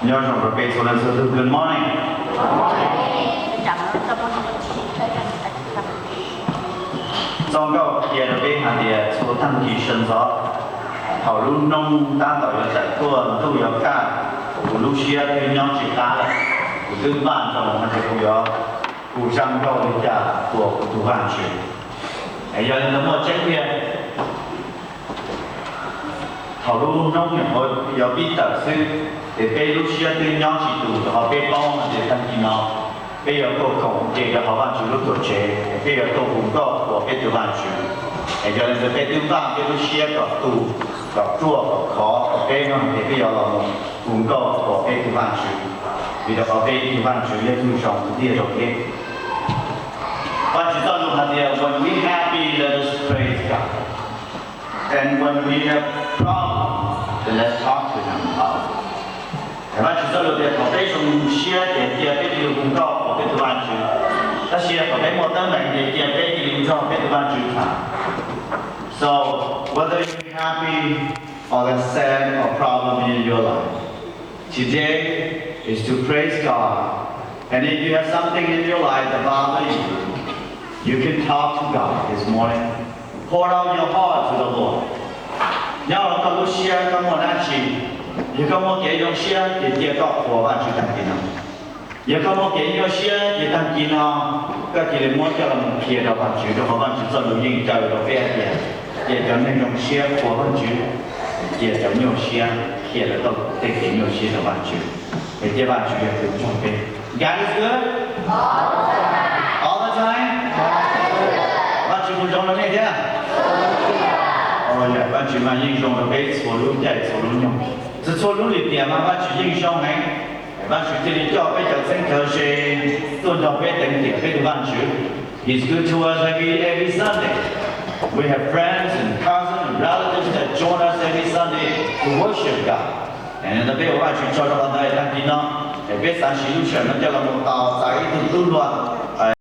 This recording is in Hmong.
Nyob zoo rau peb txhua leej txhua tus, good morning. Txoj nkauj qhia rau peb hais tias txhua tag kis sawv ntxov, thaum lub hnub tab tom yuav tawm tuaj ntuj yuav kaj, kuv lub siab twb nyob tsis qab lawm, kuv twb npaj nroo hais tias kuv yuav, kuv zaj nkauj li cas qhuas kuv tus Vajtswv. Yog li ntawd muaj tseeb tiag, thaum lub hnub nyuam qhuav yuav pib tawm xwb, ces peb lub siab twb nyob tsis tus rau qhov peb paub hais tias tag kis no peb yuav tuaj koom tes rau hauv Vajtswv lub tuam tsev, peb yuav tuaj hu nkauj qhuas peb tus Vajtswv. Es yog li ntawd peb twb npaj peb lub siab kom tu, kom ruaj kom khov, kom peb no ces peb yuav los mus hu nkauj qhuas peb tus Vajtswv, vim rau qhov peb tus Vajtswv yog tus zoo tiag rau peb. Vajtswv txoj lus hais tias, when we happy, let us praise God. And when we have problem, then let's talk to Him about it. Vajtswv txoj lus tias thaum peb zoo siab ces cia peb cia li hu nkauj qhuas peb tus Vajtswv, tab sis thaum peb muaj teeb meem ces cia peb cia li nrog peb tus Vajtswv tham. So, whether you're happy or there's sad or problem in your life, today is to praise God. And if you have something in your life that bothers you, you can talk to God this morning. Pour out your heart to the Lord. Nyob hauv koj lub siab koj muaj dab tsi, yog koj muaj kev zoo siab ces cia koj qhuas Vajtswv tag kis no. Yog koj muaj kev nyuaj siab ces tag kis no koj cia li muab coj los qhia rau Vajtswv, rau qhov Vajtswv txoj lus yeej caw rau peb hais tias, cia cov neeg zoo siab qhuas Vajtswv, cia cov nyuaj siab qhia lawv tej kev nyuaj siab rau Vajtswv, es cia Vajtswv yog tus nrog peb. God is good. All the time. Vajtswv puas zoo rau nej thiab? Vajtswv mas yeej zoo rau peb txhua lub caij txhua lub nyoog, txhua txhua lub lim tiam mas Vajtswv yeej zoo heev. Vajtswv thiaj li coj peb cov txheeb cawv ze tuaj nrog peb teev tiam peb tus Vajtswv. He's good to us every, every Sunday. We have friends and cousins and relatives that join us every Sunday to worship God. Peb ua Vajtswv tsaug rau qhov ntawd, tag kis no es peb xav siv lub sij hawm no coj los mus tos txais ib tug tub hluas